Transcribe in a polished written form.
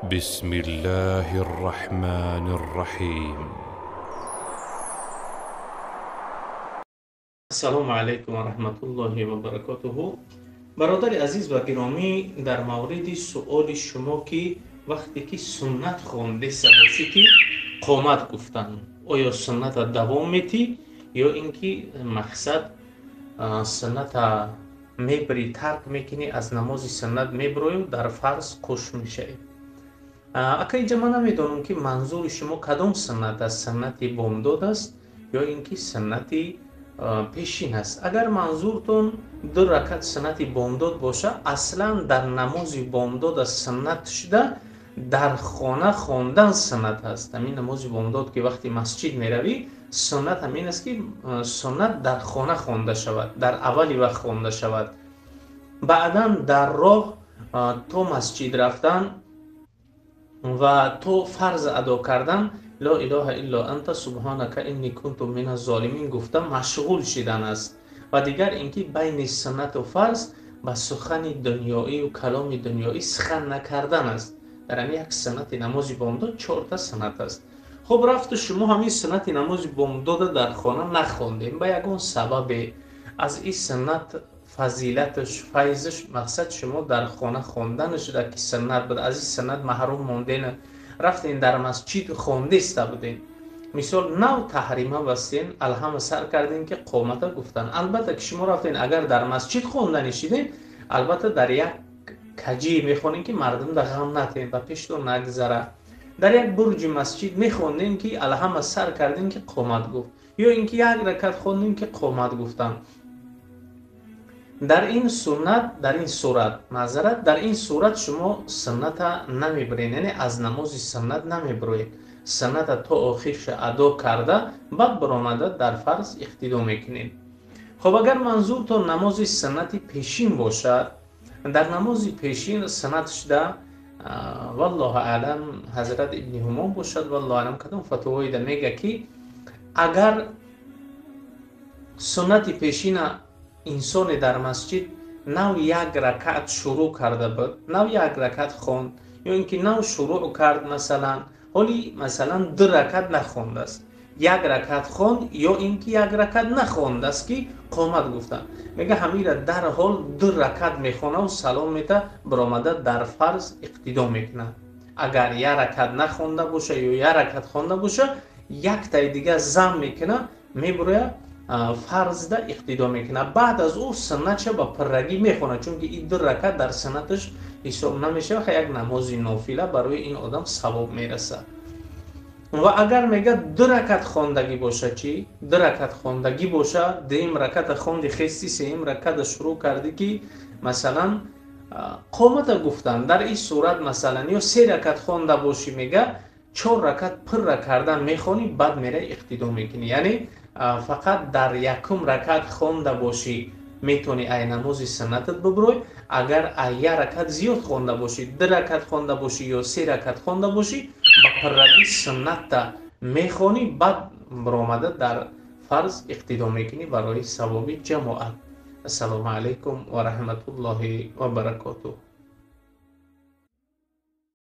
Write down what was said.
بسم الله الرحمن الرحيم. Ассалому алайкум ва раҳматуллоҳи ва баракотуҳу. Бародари азиз ва гиромӣ, дар мавриди суоли шумо, ки вақте ки суннат хондеса бошӣ, ки қомат гуфтан, оё сунната давом метӣ ё ин ки мақсад сунната мебирӣ, тарк мекунӣ, аз намози суннат мебирою, дар фарз қуш мешавӣ? Ака, инҷа ман намедонам, ки манзури шумо кадом суннат аст, суннати бомдод аст ё ин ки суннати пешин аст. Агар манзуртон ду ракат суннати бомдод боша, аслан дар намози бомдод аз суннат шуда дар хона хондан суннат аст. Ҳамин намози бомдод, ки вақти масҷид меравӣ, суннат ҳамин аст, ки суннат дар хона хонда шавад, дар аввали вақт хонда шавад. Баъдан дар роҳ то масҷид рафтан ва то фарз адо кардан «Ло илоҳа илло анта субҳонака инни кунту мина золимин» гуфта машғул шидан аст. Ва дигар ин ки байни суннату фарз ба сухани дунёию каломи дунёӣ сухан накардан аст. Дар ҳамин як суннати намози бомдод чорта суннат аст. Хуб, рафту шумо ҳамин суннати намози бомдода дар хона нахондем ба ягон сабабе, аз ин суннат фазилаташ, файзаш, мақсад шумо дар хона хонданаш шуда, ки суннат буд, аз ин суннат маҳрум монден, рафтен дар масҷид хондеста будем, мисол, нав таҳрима бастен, алҳама сар кардем, ки қомата гуфтан. Албатта, ки шумо рафтен, агар дар масҷид хонданӣ шидем, албатта, дар як каҷӣ мехонем, ки мардум да ғам натем, ба пештон нагзара. Дар як бурҷи масҷид мехондем, ки алҳама сар кардем, ки қомат гуфт, ё ин ки як ракат хондем, ки қомат гуфтан. Дар ин суннат, дар ин сурат, маъзарат, дар ин сурат шумо сунната намебиред, яъне аз намози суннат намебироед. Сунната то охирша адо карда, баъд баромада дар фарз иқтидо мекунед. Хоб, агар манзуртон намози суннати пешин бошад, дар намози пешин суннат шуда, валлоҳу аълам, ҳазрат Ибни Ҳумом бошад, валлоҳу аълам, кадом фатвоида мега, ки агар суннати пешина инсоне дар масҷид нав як ракат шурӯъ карда буд, нав як ракат хонд ё ин ки нав шурӯъ кард, масалан, ҳоли, масалан, ду ракат нахондааст, як ракат хонд ё ин ки як ракат нахондааст, ки қомат гуфтанд, мега, ҳамира дарҳол ду ракат мехонаву салом мета, баромада дар фарз иқтидо мекунад. Агар як ракат нахонда боша ё як ракат хонда боша, яктаи дига зам мекунад, мебурояд, фарзда иқтидо мекунад. Баъд аз ӯ суннатша ба пуррагӣ мехонад, чунки ин ду ракат дар суннаташ ҳисоб намешавад, як намози нофила барои ин одам савоб мерасад. Ва агар, мега, ду ракат хондагӣ боша чӣ? Ду ракат хондагӣ боша, дуюм раката хонди, хести, сеюм раката шурӯъ кардӣ, ки, масалан, қомата гуфтан, дар ин сурат, масалан, ё се ракат хонда бошӣ, мега, чор ракат пурра кардан мехонӣ, баъд мераи иқтидо мекунӣ. Яъне фақат дар якум ракат хонда бошӣ, метавонӣ ай намози суннатат бибурой. Агар ай як ракат зиёд хонда бошӣ, ду ракат хонда бошӣ ё се ракат хонда бошӣ, ба пуррагӣ суннатта мехонӣ, баъд баромада дар фарз иқтидо мекунӣ барои савоби ҷамоат. Ассалому алайкум ва раҳматуллоҳи ва баракотуҳ.